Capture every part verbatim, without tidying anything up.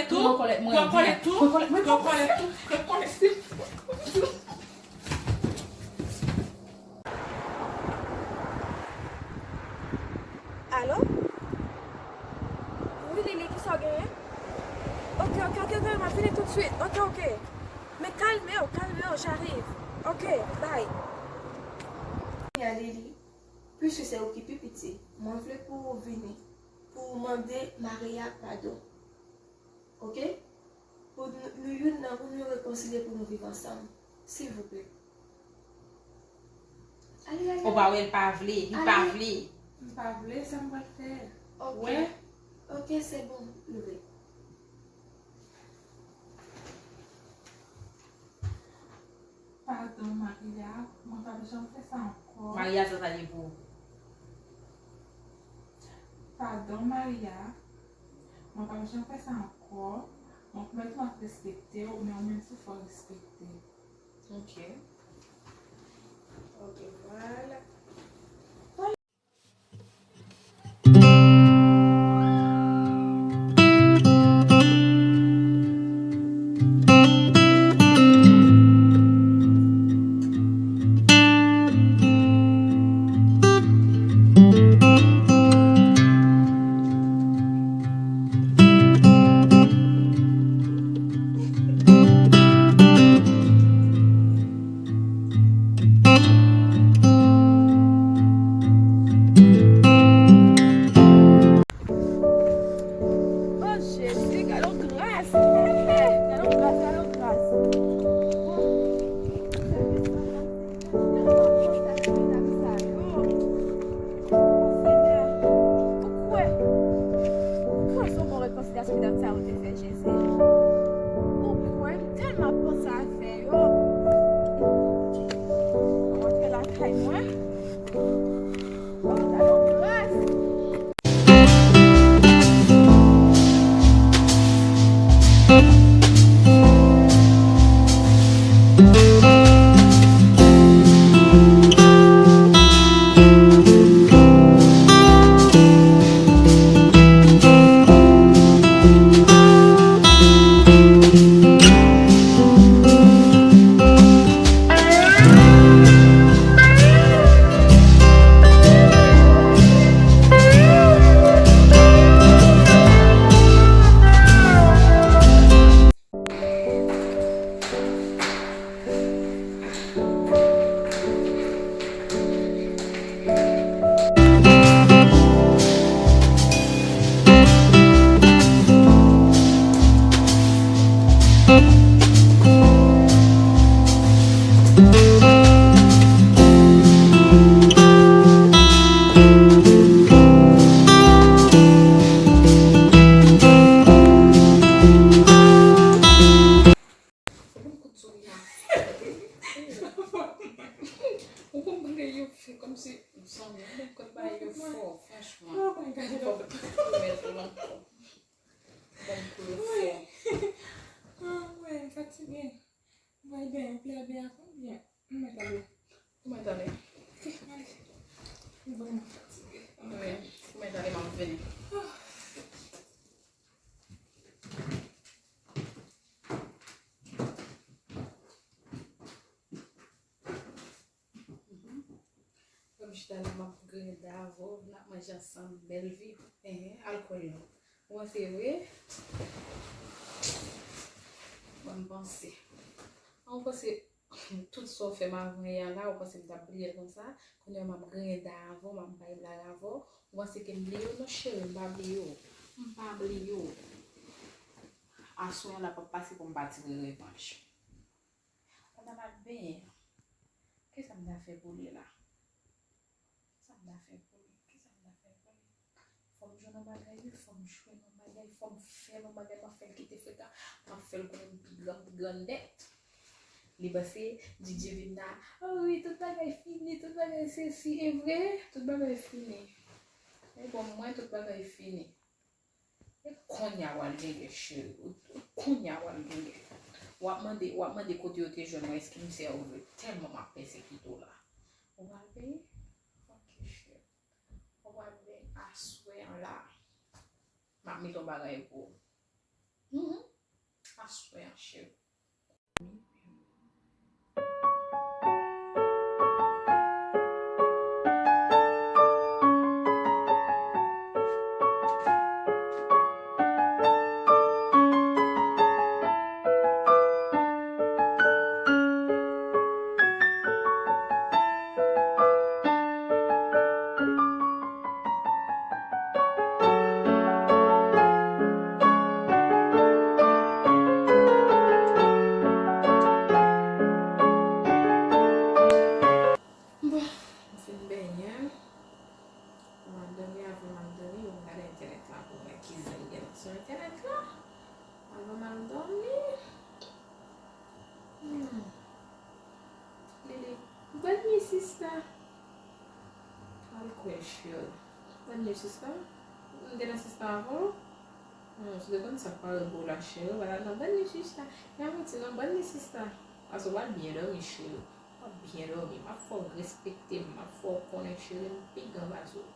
Tou? Pran kòlèt mwen byen. Pran kòlèt tou? Pran kòlèt mwen. Pran kòlèt tou? Pran kòlèt tou? Alo? Wi, Lili, kisa w genyen? Ok, ok, ok, ok, m ap vini tout swit. Ok, ok. Men kalme w, kalme w, j'arrive. Ok, bye. Ya Lili, piske se ou ki pi piti, mwen vle pou ou vini, pou ou mande Maria padon. Ok? Pou nou, nou youn nan, pou nou rekonsilye, pou nou viv ansanm. Silvouplè. Ale, ale, ale. Ou pa wè l pa vle, li pa vle. M pa vle, sa m pral fè? Ok. Wè? Ok, se bon, leve. Padon, Maria, mwen p ap janm fè sa ankò. Maria, sa ta ye pou ou? Padon, Maria, mwen p ap janm fè sa ankò. Mwen pwomèt ou m ap respekte w, men ou menm tou fò w respekte m. Ok. Ok, vwala. Oh, Jezi, gade yon gras. Gade yon gras, gade yon gras. Bon, Senyè, ou kwè, ou kwè se yon bon rekonsilyasyon medam sa yo te fè, Jezi? Ou kwè, m tèlman panse avè yo. Mwen antre lakay mwen. Ou konn kout zoya. Ou konn bagay yo fè kòmsi zanmi, ou konn bagay yo fò, franchman. Oh my God. Fò m remèt ou ankò. Fò m koule fò. Ah, mwen fatige. Mwen ben, plè ben a konbyen? Mwen tande. Mwen tande. Ok, mwen ale. Mwen vrèman fatige. Mwen, mwen tande, m ap vini. Ah. Mhm. Kòm chita la, m ap griyen dan avè w, n ap manje ansanm, bèl vi. Enhen, alkòl lan. Ou panse vre? Mwen, m panse. An, ou panse tout sa w fè m avan yè a la, ou panse m t ap bliye l konsa? Kounye a, m ap griyen dan avè w, m ap bay blag avè w. Ou panse ke m bliye w? Non, cheri, m pa bliye w. M pa bliye w. Aswè a la p ap pase pou m pa tire revanj. Pandan m ap benyen an, kisa m ta fè pou li la? Kisa m ta fè pou li? Kisa m ta fè pou li? Fò m jwenn yon bagay, wi, fò m jwenn yon bagay, fò m fè l yon bagay, m ap fè l kite frekan, m ap fè l konnen m pi gran, m pi gran nèt. Li panse Didye vin la, oh wi, tout bagay fini, tout bagay sesi, e vre, tout bagay fini. E bon, mwen, tout bagay fini. E kounye a w al gen gè, cheri. Ou, ou kounye a w al gen gè. W ap mande, w ap mande kote yo te jwenn mwen, èske misye a ouvri? Tèlman m ap pèsekite w la. Ou pral peye? Ok, cheri. Ou pral peye aswè an la. M ap mete yon bagay pou ou. Mhm. Aswè a, cheri. Bon, m fin benyen. M ap dòmi, avan m ap dòmi, m gade entènèt la pou m wè ki zen k gen sou entènèt la. Avan m al dòmi. Hmm. Lili, bonne nuit, sista. Al kwè, cheri. Bonne nuit, sista. M te nan sista avan w? Hmm, si w te konn sa k pare pou w la, cheri, w pa ta nan bonne nuit, sista. Y a manti, non, bonne nuit, sista. Paske w pral byen dòmi, cheri. W ap byen dòmi. M ap fè w respekte m. M ap fè w konnen, cheri, m pi gran pase w.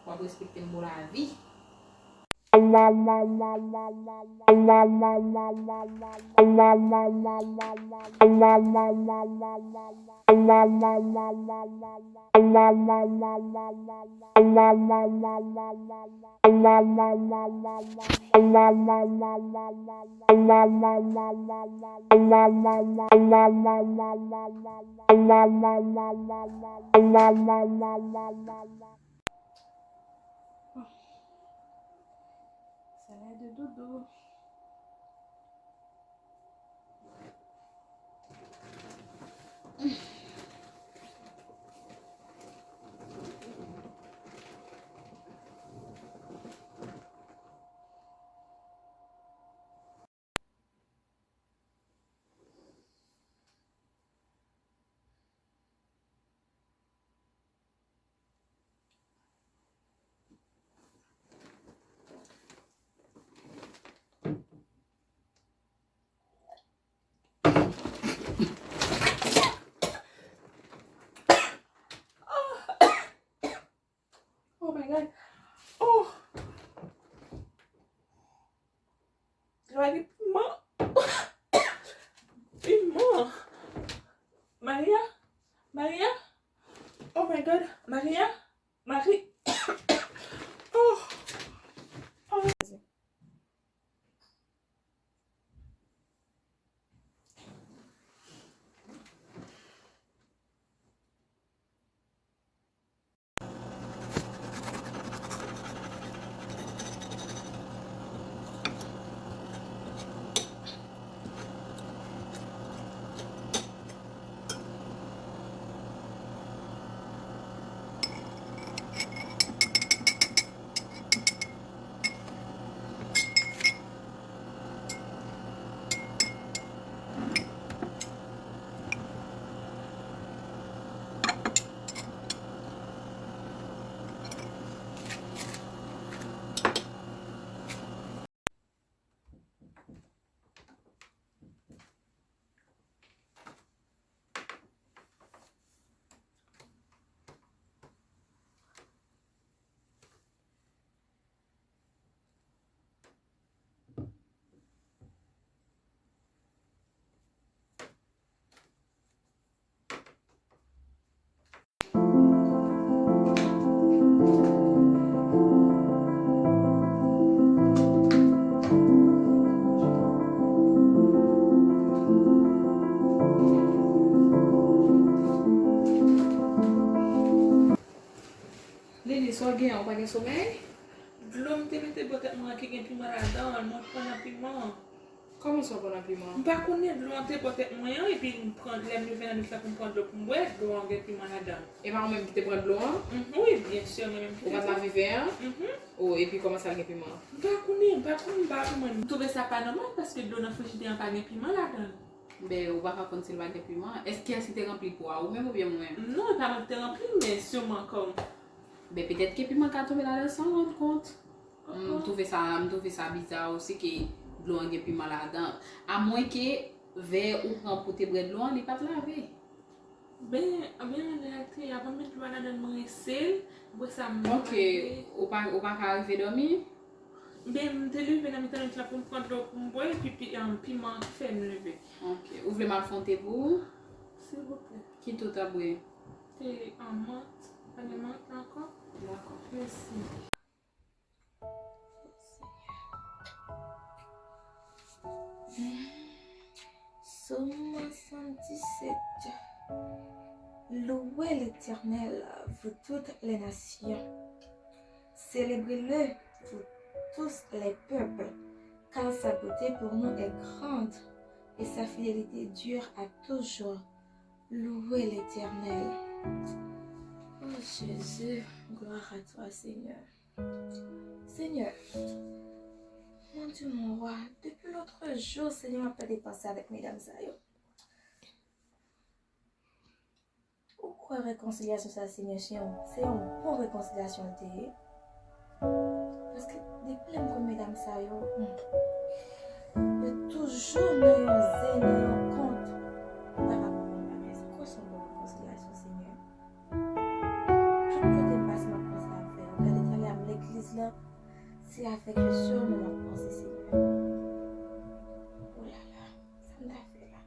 W ap respekte m pou lavi. Sa lè de dodo. Oh my God. Oh. Travay gen piman. Piman. Maria. Maria. Oh my God. Maria. Marie. Oh. Oh. Lili, sa w gen an, ou pa gen somèy? Dlo m te mete bò tèt mwen an ki gen piman ladan l, mwen pran nan piman. Kòman sa w pran nan piman? M pa konnen, dlo an te bò tèt mwen an, epi m pran, lè m leve nan nwit la pou m pran dlo pou m bwè, dlo an gen piman ladan l. E pa ou menm ki te pran dlo an? Mhm, wi, byen si, mwen menm ki te pran. Ou pa t lave vè an? Mhm. O, epi kòman sa l gen piman? M pa konnen, m pa konnen, m pa konnen. M twouve sa pa nòmal paske dlo nan frijidè an pa gen piman ladan l. Ben, ou pa ka konn si l pa gen piman. Èske kiyès ki te ranpli pou a, ou menm oubyen mwen menm? Non, e pa mwen ki te ranpli l, men siman kòm. Ben, petèt ke piman ka tonbe ladan san w rann kont. M twouve sa, m twouve sa biza osi ke dlo an gen piman ladan. Amwenke vè ou pran pou te bwè dlo an, li pa t lave. Ben, ben, an reyalite, avan m met dlo a ladan l, mwen rense l, apre sa, m lave. Ok, ou pa, ou pa ka rive dòmi? Ben, m te leve nan mitan nwit la pou m pran dlo pou m bwè, epi pi, um, piman an ki fè m leve. Ok. Ou vle m al fè yon te pou ou? Silvouplè. Ki te w ta bwè? Te, um, mant. Pa gen mant la ankò? Dakò. Mèsi. Sòm sèt. Louez l'Éternel, vous toutes les nations. Célébrez-le, vous tous les peuples, car sa bonté pour nous est grande et sa fidélité dure à toujours. Louez l'Éternel. Oh Jésus, gloire à toi, Seigneur. Senyè, mon Dieu, mon roi, depi lòt jou, Senyè, m ap pèdi panse avèk medam sa yo. Ou kwè rekonsilyasyon sa, Senyè, se yon, se yon bon rekonsilyasyon l te ye? Paske depi lè m konn medam sa yo, hmm, yo toujou nan yon zen, nan yon kont. Papa, papa, papa, se kwa se yon bon rekonsilyasyon, Senyè? Tout kote m pase, m ap panse avè w. Gade talè a m legliz la, se avèk yo sèlman m ap panse, Senyè. O la la, sa m ta fè la?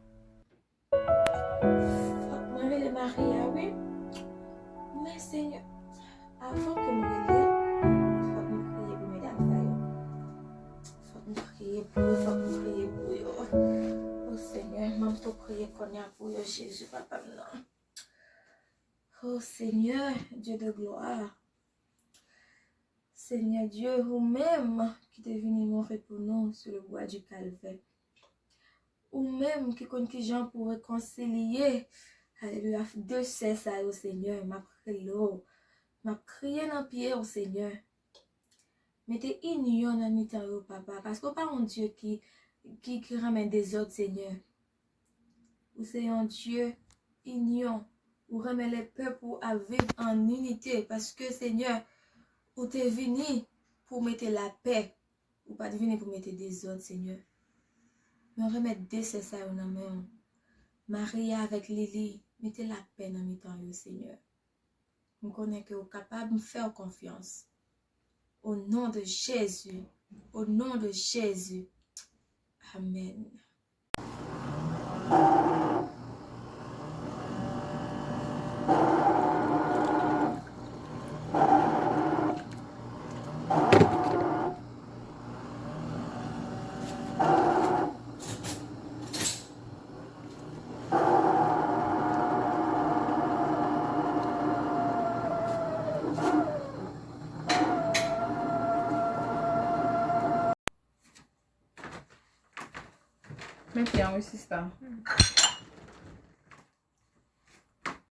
Fòk mwen rele Maria, wi. Men, Senyè, avan ke m rele, fòk m priye pou medam sa yo. Fòk m priye pou yo, fòk m priye pou yo. O Senyè, m ap tou priye kounye a pou yo, Jezi, papa m nan. O Senyè, Dye de glwa, Senyè Dye, ou menm ki te vini mouri pou nou sou le bwa di Kalvè, ou menm ki konn kijan pou rekonsilye, alelouya, de sè sa yo, Senyè, m ap rele w, m ap kriye nan pye w, Senyè. Mete inyon nan mitan yo, papa, paske w pa yon Dye ki, ki, ki renmen dezòd, Senyè. Ou se yon Dye inyon. Ou renmen lè pèp ou ap viv an inite, paske, Senyè, ou te vini pou mete lapè. Ou pa t vini pou mete dezòd, Senyè. Mwen remèt de sè sa yo nan men w. Maria avèk Lili, mete lapè nan mitan yo, Senyè. M konnen ke ou kapab, m fè w konfyans. O non de Jezi, o non de Jezi. Amèn. Mete an wi, sista.